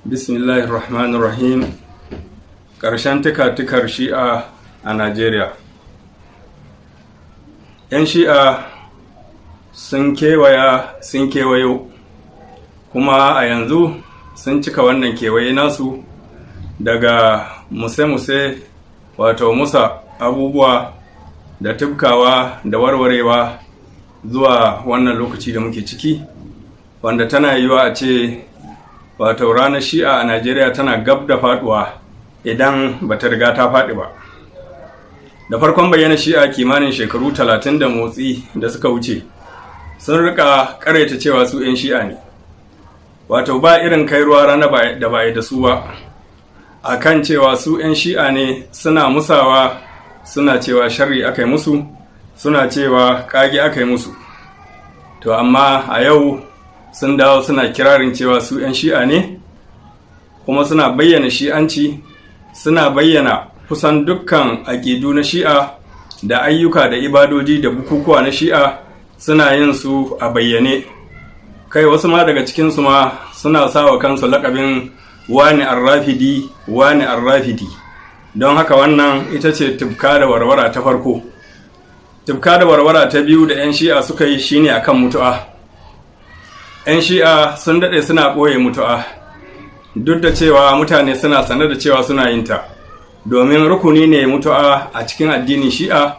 Bismillahir Rahmanir Rahim. Ƙarshen tuka-tukar Shi'a a Najeriya. 'Yan Shi'a sun kewaya, sun kewayo, kuma a yanzu sun cika wannan kewaye nasu daga muse-muse, wato musa abubuwa da tufkawa da warwarewa, zuwa wannan lokaci da muke ciki, wanda tana yiwuwa a ce wato ranar Shi'a a Najeriya tana gab da faduwa, idan ba ta riga ta faɗi ba. Da farkon bayyana Shi'a kimanin shekaru 30 da motsi da suka wuce, sun rika karaita cewa su 'yan Shi'a ne. Wato ba irin kai ruwa rana da ba da su ba a kan cewa su 'yan Shi'a ne. Suna musawa, suna cewa sharri aka yi musu, suna cewa kage aka yi musu. To amma a yau sun dawo suna kirarin cewa su 'yan Shi'a ne, kuma suna bayyana Shi'anci, suna bayyana kusan dukkan aƙidu na Shi'a da ayyuka da ibadoji da bukukuwa na Shi'a, suna yin su a bayyane. Kai, wasu ma daga cikinsu ma suna sawa kansu lakabin wani Arrafidi, wani Arrafidi. Don haka wannan ita ce tufka da warwara ta farko. Tufka da warwara ta biyu da 'yan Shi'a suka yi shine akan mutu'a. 'Yan Shi'a sun daɗe suna ɓoye mutu'a, duk da cewa mutane suna sane da cewa suna yin ta, domin rukuni ne mutu'a a cikin addinin Shi'a,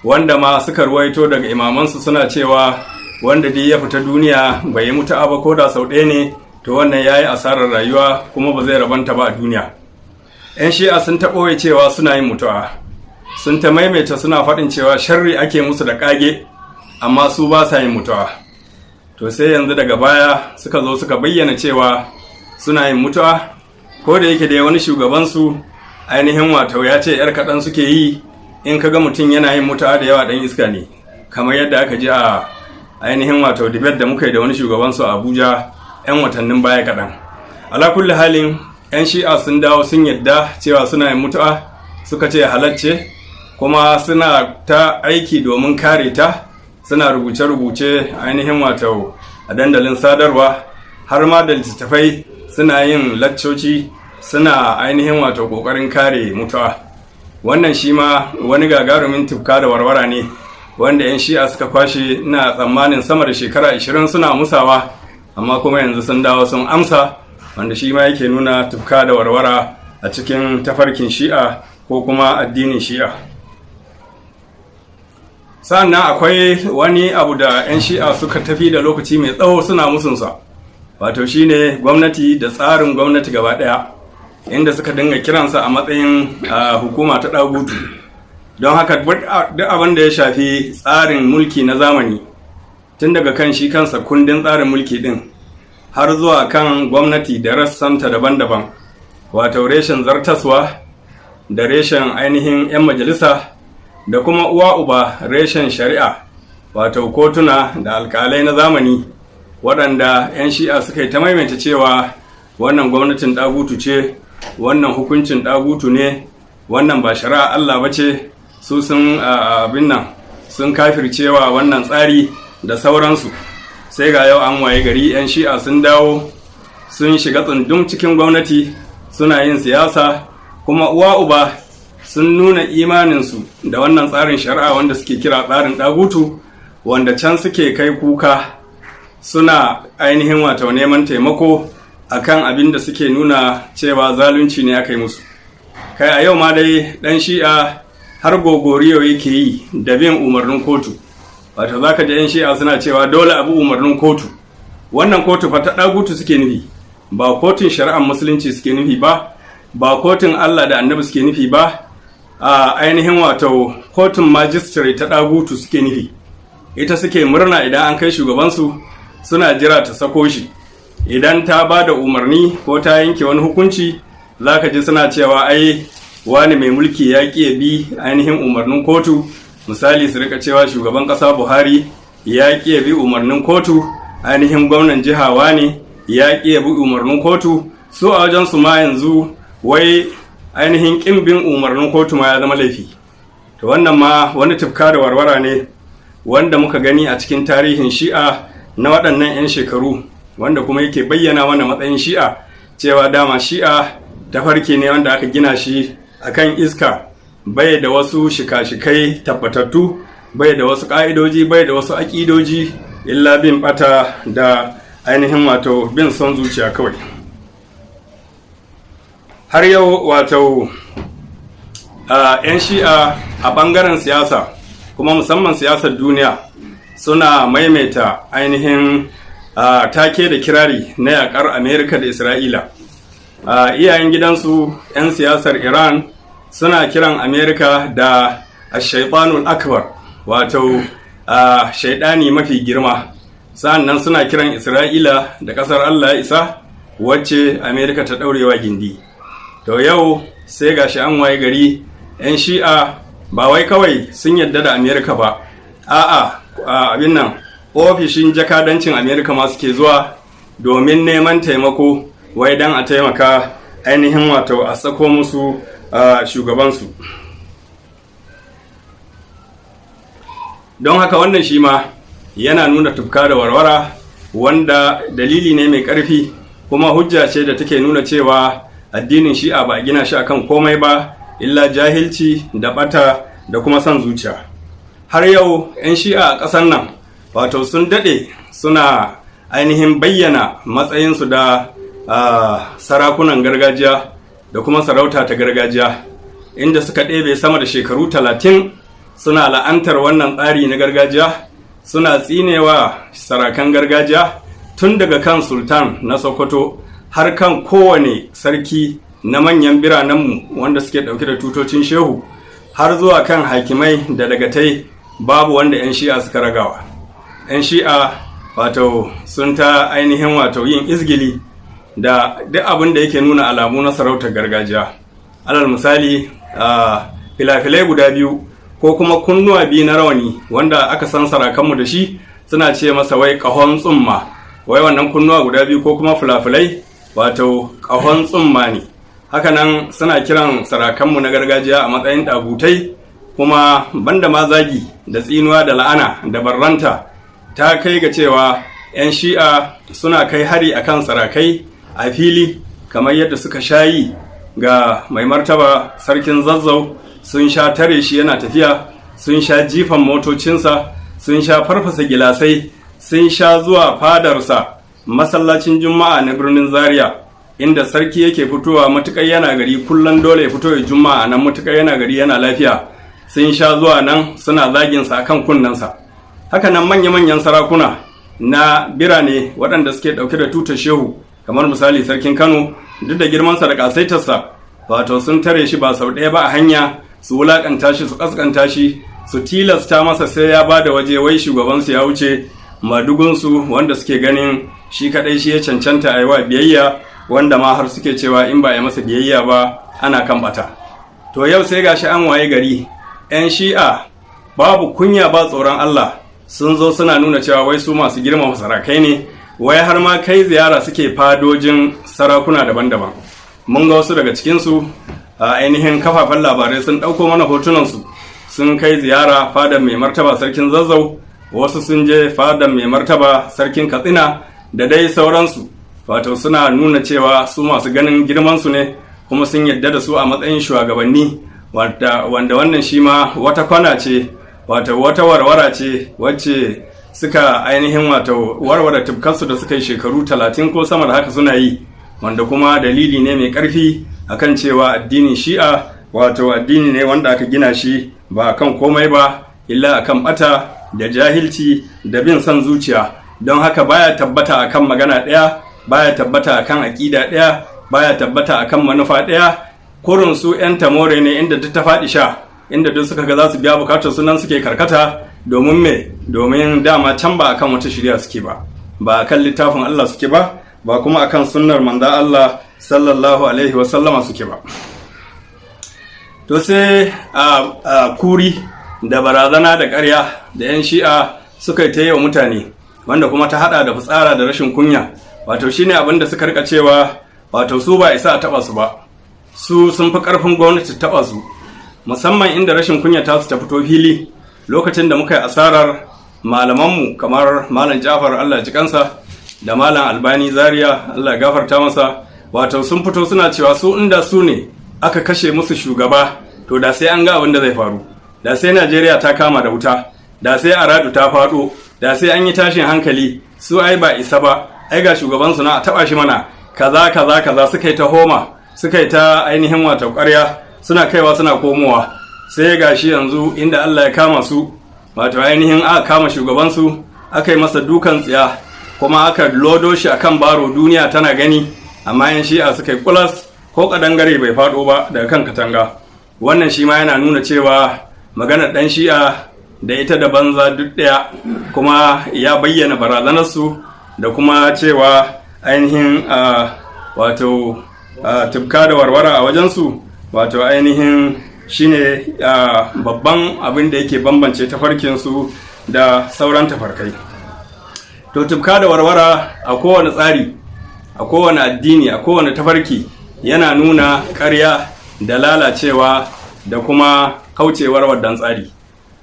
wanda ma suka ruwaito daga imamansu suna cewa wanda dai ya fita duniya bai yi mutu'a ba ko da sau ɗaya ne, to wannan ya yi asarar rayuwa kuma ba zai rabanta ba a duniya. 'Yan Shi'a sun ta ɓoye cewa suna yin mutu'a, sun ta maimaita suna faɗin cewa sharri ake musu da ƙage, amma su ba sa yin mutu'a. To sai yanzu daga baya suka zo suka bayyana cewa suna yin mutu'a, ko da yake dai wani shugabansu ainihin wato ya ce yar kaɗan suke yi, in kaga mutum yana yin mutu'a da yawa, ɗan iska ne, kamar yadda aka ji a ainihin wato debate da muka yi da wani shugabansu a Abuja 'yan watannin baya kaɗan. Ala kulli halin, 'yan Shi'a sun dawo sun yadda cewa suna yin mutu'a, suka ce halacce, kuma suna ta aiki domin kare ta, suna rubuce-rubuce ainihin wato a dandalin sadarwa, har ma da littattafai, suna yin laccoci, suna ainihin wato kokarin kare mutu'a. Wannan shi ma wani gagarumin tufka da warwara ne wanda 'yan Shi'a suka kwashe, ina tsammanin, sama da shekara 20 suna musawa, amma kuma yanzu sun dawo sun amsa, wanda shi ma yake nuna tufka da warwara a cikin tafarkin Shi'a ko kuma addinin Shi'a. Sannan akwai wani abu da 'yan Shi'a suka tafi da lokaci mai tsawo suna musunsa, wato shine gwamnati da tsarin gwamnati gaba ɗaya, inda suka dinga kiransa a matsayin hukuma ta ɗagutu. Don haka duk abin da ya shafi tsarin mulki na zamani, tun daga kan shi kansa kundin tsarin mulki din har zuwa kan gwamnati da rassanta daban-daban, wato reshen zartaswa da reshen ainihin 'yan majalisa da kuma uwa uba reshen shari'a, wato kotuna da alkalai na zamani, waɗanda 'yan Shi'a suka yi ta maimaita cewa wannan gwamnatin ɗagutu ce, wannan hukuncin ɗagutu ne, wannan ba shari'a Allah ba ce, su sun abin nan, sun kafircewa wannan tsari da sauransu. Sai ga yau an waye gari 'yan Shi'a sun dawo sun shiga tsundum cikin gwamnati, suna yin siyasa, kuma uwa uba sun nuna imaninsu da wannan tsarin shari'a wanda suke kira tsarin ɗagutu, wanda can suke kai kuka, suna ainihin wato neman taimako akan abin da suke nuna cewa zalunci ne aka yi musu. Kai, a yau ma dai ɗan Shi'a har gogoriyo yake yi da bin umarnin kotu. Wato za ka ji 'yan Shi'a suna cewa dole abu umarnin kotu. Wannan kotu fa ta ɗagutu suke nufi, ba kotun shari'ar Musulunci suke nufi ba, ba kotun Allah da Annabi suke nufi ba, a ainihin wato kotun magistrate ta ɗagutu suke nufi. Ita suke murna idan an kai shugabansu, suna jira ta sako shi. Idan ta ba da umarni ko ta yanke wani hukunci, za ka ji suna cewa ai wani mai mulki ya ƙi bi ainihin umarnin kotu. Misali, su rika cewa shugaban ƙasa Buhari ya ƙi bi umarnin kotu, ainihin gwamnan jiha wani ya ƙi bi umarnin kotu. Su a wajen su ma yanzu wai ainihin ƙin bin umarnin kotu ma ya zama laifi. To wannan ma wani tufka da warwara ne wanda muka gani a cikin tarihin Shi'a na waɗannan 'yan shekaru, wanda kuma yake bayyana mana matsayin Shi'a. Cewa dama Shi'a tafarki ne wanda aka gina shi akan iska, bai da wasu shika-shikai tabbatattu, bai da wasu ƙa'idoji, bai da wasu aƙidoji, illa bin bata da ainihin wato bin son zuciya kawai. Har yau wato 'yan Shi'a a ɓangaren siyasa, kuma musamman siyasar duniya, suna maimaita ainihin take da kirari na yakar Amerika da Isra'ila. Iyayen gidansu 'yan siyasar Iran suna kiran Amerika da Ashaitanul Akbar, wato shaidani mafi girma. Sa'annan suna kiran Isra'ila da ƙasar Allah ya isa, wacce Amerika ta ɗaurewa gindi. To yau sai gashi an waye gari 'yan Shi'a ba wai kawai sun yadda da Amerika ba, a'a, abin nan, ofishin jakadancin Amerika ma suke zuwa domin neman taimako, wai don a taimaka ainihin wato a sako musu shugabansu. Don haka wannan shi ma yana nuna tufka da warwara, wanda dalili ne mai ƙarfi kuma hujja ce da take nuna cewa addinin Shi'a ba a gina shi akan komai ba illa jahilci da bata da kuma son zuciya. Har yau 'yan Shi'a a ƙasar nan wato sun daɗe suna ainihin bayyana matsayinsu da sarakunan gargajiya da kuma sarauta ta gargajiya, inda suka ɗebe sama da shekaru 30 suna la'antar wannan tsari na gargajiya, suna tsinewa sarakan gargajiya, tun daga kan Sultan na Sokoto har kan kowane sarki na manyan biranenmu wanda suke ɗauke da tutocin shehu, har zuwa kan hakimai da dagatai. Babu wanda 'yan Shi'a suka ragawa. 'Yan Shi'a wato sun ta ainihin wato yin izgili da duk abin da yake nuna alamu na sarautar gargajiya. Alal misali, filafilai guda biyu ko kuma kunnuwa biyu na rawani wanda aka san sarakanmu da shi, suna ce masa wai ƙahon tsumma, wai wannan kunnuwa guda biyu ko kuma filafilai wato ƙahon tsumma ne. Hakanan suna kiran sarakanmu na gargajiya a matsayin ɗagutai. Kuma banda ma zagi da tsinuwa da la'ana da barranta, ta kai ga cewa 'yan Shi'a suna kai hari akan sarakai a fili, kamar yadda suka shayi ga mai martaba Sarkin Zazzau. Sun sha tare shi yana tafiya, sun sha jifan motocinsa, sun sha farfasa gilasai, sun sha zuwa fadarsa, masallacin Juma'a na birnin Zaria, inda sarki yake fitowa matuƙar yana gari. Kullum dole ya fito ya Juma'a nan, matuƙar yana gari yana lafiya. Sun sha zuwa nan suna zaginsa akan kunnensa. Haka nan manya-manyan sarakuna na birane waɗanda suke ɗauke da tutar shehu, kamar misali Sarkin Kano, duk da girmansa da ƙasaitarsa, wato sun tare shi ba sau ɗaya ba a hanya, su wulaƙanta shi, su ƙasƙanta shi, su tilasta masa sai ya ba da waje, wai shugabansu ya wuce, madugunsu wanda suke ganin shi kaɗai shi ya cancanta a yi wa biyayya, wanda ma har suke cewa in ba a yi masa biyayya ba ana kan bata. To yau sai gashi an waye gari 'yan Shi'a babu kunya ba tsoron Allah sun zo suna nuna cewa wai su masu girmama sarakai ne, wai har ma kai ziyara suke fadojin sarakuna daban-daban. Mun ga wasu daga cikinsu a ainihin kafafen labarai sun ɗauko mana hotunansu, sun kai ziyara fadar mai martaba Sarkin Zazzau, wasu sun je fadar mai martaba Sarkin Katsina da dai sauransu. Wato suna nuna cewa su masu ganin girmansu ne kuma sun yadda da su a matsayin shugabanni, wanda wannan shi ma wata kwana ce, wato wata warwara ce wacce suka ainihin wato warware tufkarsu da suka yi shekaru 30 ko sama da haka suna yi, wanda kuma dalili ne mai ƙarfi akan cewa addinin Shi'a wato addini ne wanda aka gina shi ba akan komai ba illa akan bata da jahilci da bin son zuciya. Don haka baya tabbata akan magana ɗaya, baya tabbata akan aƙida ɗaya, baya tabbata akan manufa ɗaya. Kurin su 'yan tamore ne, inda duk ta faɗi sha, inda duk suka ga za su biya bukatar sunan suke karkata. Domin me? Domin dama can ba akan wata shirya suke ba, ba akan littafin Allah suke ba, ba kuma akan sunnar manzo Allah sallallahu alaihi wasallama suke ba. To sai a kuri da barazana da ƙarya da 'yan Shi'a suka yi ta yi wa mutane, wanda kuma ta hada da fitsara da rashin kunya, wato shine abin da suka rika cewa wato su ba isa a taba su ba, su sun fi karfin gwamnati taba su. Musamman inda rashin kunya ta su ta fito fili, lokacin da muka yi asarar malamanmu kamar Malam Jafar, Allah ji kansa, da Malam Albani Zaria, Allah ya gafarta masa, Wato sun fito suna cewa su inda su ne aka kashe musu shugaba, to da sai an ga abin da zai faru, da sai Najeriya ta kama da wuta, da sai aradu ta faɗo, da sai an yi tashin hankali. Su ai ba isa ba, ai ga shugabansu na, a taɓa shi mana, kaza kaza kaza. Suka yi ta homa, suka yi ta ainihin wato ƙarya, suna kaiwa suna komowa. Sai ga shi yanzu inda Allah ya kama su, wato ainihin aka kama shugabansu, aka yi masa dukan tsiya, kuma aka lodo shi akan baro, duniya tana gani, amma yan Shi'a suka yi kulas, ko kadangare bai faɗo ba daga kan katanga. Wannan shi ma yana nuna cewa maganar ɗan Shi'a da ita da banza duk ɗaya, kuma ya bayyana barazanarsu da kuma cewa ainihin wato tufka da warwara a wajensu, wato ainihin shine babban abin da yake bambance tafarkinsu da sauran tafarkai. To, tufka da warwara a kowane tsari, a kowane addini, a kowane tafarki, yana nuna ƙarya da lalacewa da kuma kaucewar waddan tsari.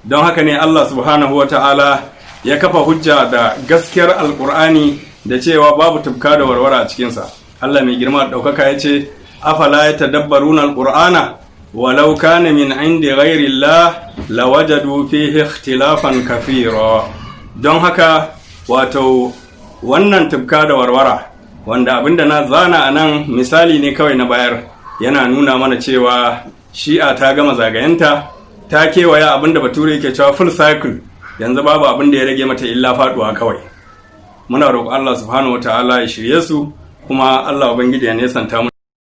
Don haka ne Allah Subhanahu wa Ta'ala ya kafa hujja da gaskiyar Alkur'ani da cewa babu tufka da warwara a cikinsa. Allah mai girma da ɗaukaka ya ce: أفلا يتدبرون القرآن ولو كان من عند غير الله لوجدوا فيه اختلافا كثيرا. Don haka wato wannan tufka da warwara, wanda abinda na zana a nan misali ne kawai na bayar, yana nuna mana cewa Shi'a ta gama zagayenta, ta kewaya, abinda Bature yake cewa full cycle. Yanzu babu abin da ya rage mata illa faduwa kawai. Muna roƙon Allah Subhanahu wataala ya shirye su, kuma Allah Ubangiji ya nesanta mu.